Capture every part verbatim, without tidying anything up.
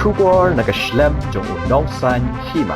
Khubor na ka shlem jong u nongsan hima.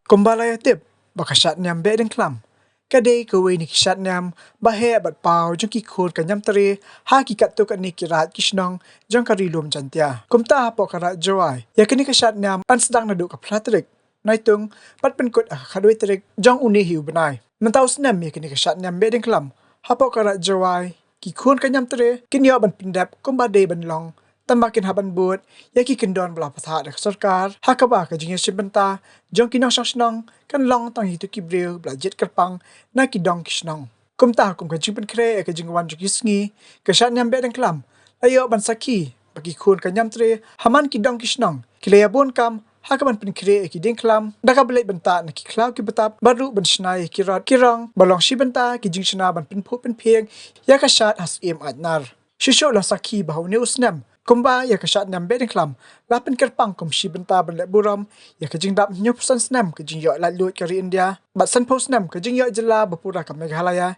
Kumba la ïatip ba ka shad niam Behdeiñkhlam ka dei kawei na ki shad niam ba heh bad paw jong ki khun ka niam Tre ha ki katto katne ki raid ki shnong jong ka Ri Lum Jaiñtia. Kumta hapoh ka raid Jowai, ïa kane ka shad niam yn sdang naduh ka phra tarik Naitung bad pynkut ha ka khatwei tarik jong une hi u bnai. Mynta u snem ïa kane ka shad niam Behdeiñkhlam hapoh ka raid Jowai, ki khun ka niam Tre kin ïoh ban pyndep kumba dei ban long, tangba kin hap ban bud ïa ki kyndon ba la pathah da ka sorkar, ha kaba ka jingïashim bynta jong ki nongshong shnong kan long tang ïa kito ki briew ba la jied kyrpang na ki dong ki shnong. Kumta kum ka jingpynkhreh ïa ka jingwan jong ki sngi, ka shad niam Behdeiñkhlam la ïoh ban sakhi ba ki khun ka niam Tre ha man ki dong ki shnong ki la ïabun kam ha kaban pynkhreh ïa ki diengkhlam da kaba leit bynta na ki khlaw ki btap bad ruh ban shna ïa ki rot ki rong ba long shi bynta ki jingshna ban pynphuh pynphieng ïa ka shad ha Syiem Aitnar. Shuh shuh la sakhi ba ha une u snem, kumba ïa ka shad niam Behdeiñkhlam la pynkyrpang kum shi bynta ban leh burom ïa ka jingdap hynñiewphew san snem ka jingïoh laitluid ka ri India bad sanphew snem ka jingïoh jylla ba pura ka Meghalaya.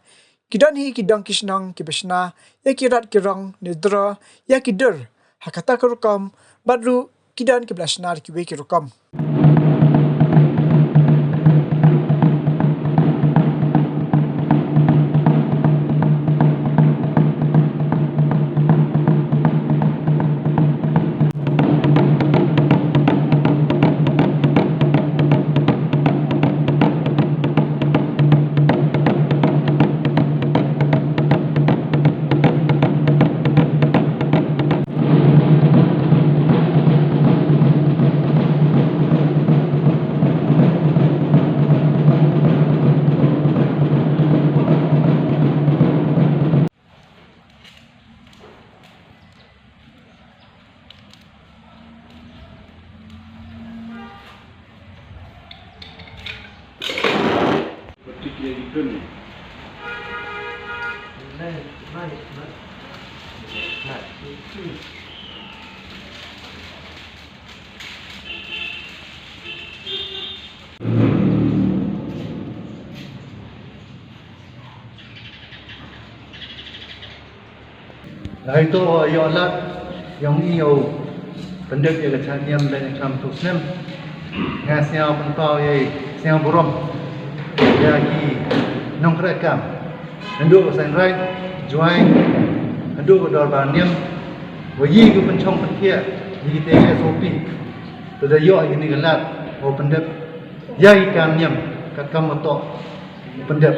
Ki don hi ki dong ki shnong kiba shna ïa ki rot ki rong ne draw ïa ki dur ha kata ka rukom, bad ruh ki don kiba la shna da kiwei ki rukom. Lai to ïoh lad ïong i ïoh pyndep ïa ka shad niam Behdeiñkhlam tu snem. Nga sngew pynpaw ïa, sngew burom ïa ki nongkhreh kam. Haduh ka seng raid Jowai, haduh ka dorbar niam, wa ïa ki pynshong pynthiah ïa ki te S O P. Te da ïoh ïa kane ka lad wa pyndep ïa ki kam niam katkam wa toh pyndep.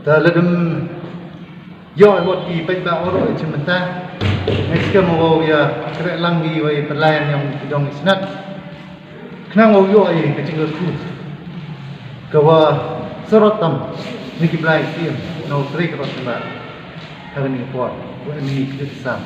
Te lada ym ïoh wat ki paidbah waroh ïa ka bynta, next time wa ïa khreh lang ki wa ïa pynlait ïa ki dong ki snat. Khnang wa ïoh ïa ka jingkyrkhu ka wa sarot tam na ki blai ki na u trei ka rot ba ha kane ka por wa em ni ki sam.